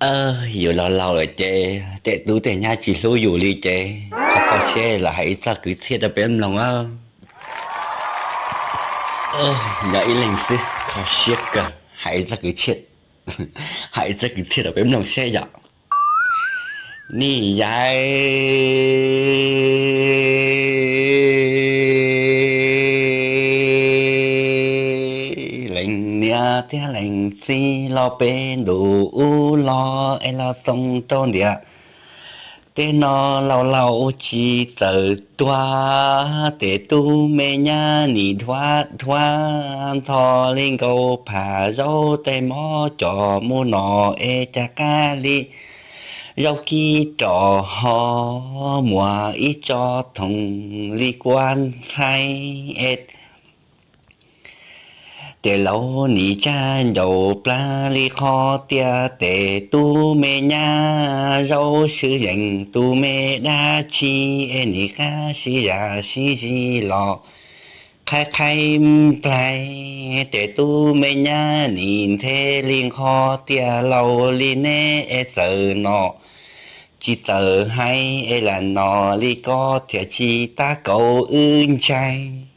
Yus laus laus lawm ces tej tub tej nyab tsis hlub yus li ces kho kho siab los hais ib txoj kwv txhiaj rau peb mloog. Nyob ib leeg xwb kho siab kawg, hais ib txoj kwv txhiaj, hais ib txoj kwv txhiaj rau peb mloog seb yom. Nim yaim leej niam thiab leej txiv los peb ntu ub los es los txoos rau ntiaj teb no, laus laus tsis txawj tuag, ces tus me nyab nim dhuav dhuav ntho li nkaus pham zaub tej mob coj mus no es cas qab li zaub kib rov ho muaj ib tsob thooj li kuab ntxhais es ces laus nim tsab ncauj plab li qhov tias ces tus me nyab zaub swb zeem tus me dab tsi es nim qab sib zam sib zis los qhaib qhaib nplaig ces tus me nyab nim nthe li qhov tias laus li neb es txawm no tsis txawj hais es lam no li koj thiaj tsis tab kaum wb ntshai.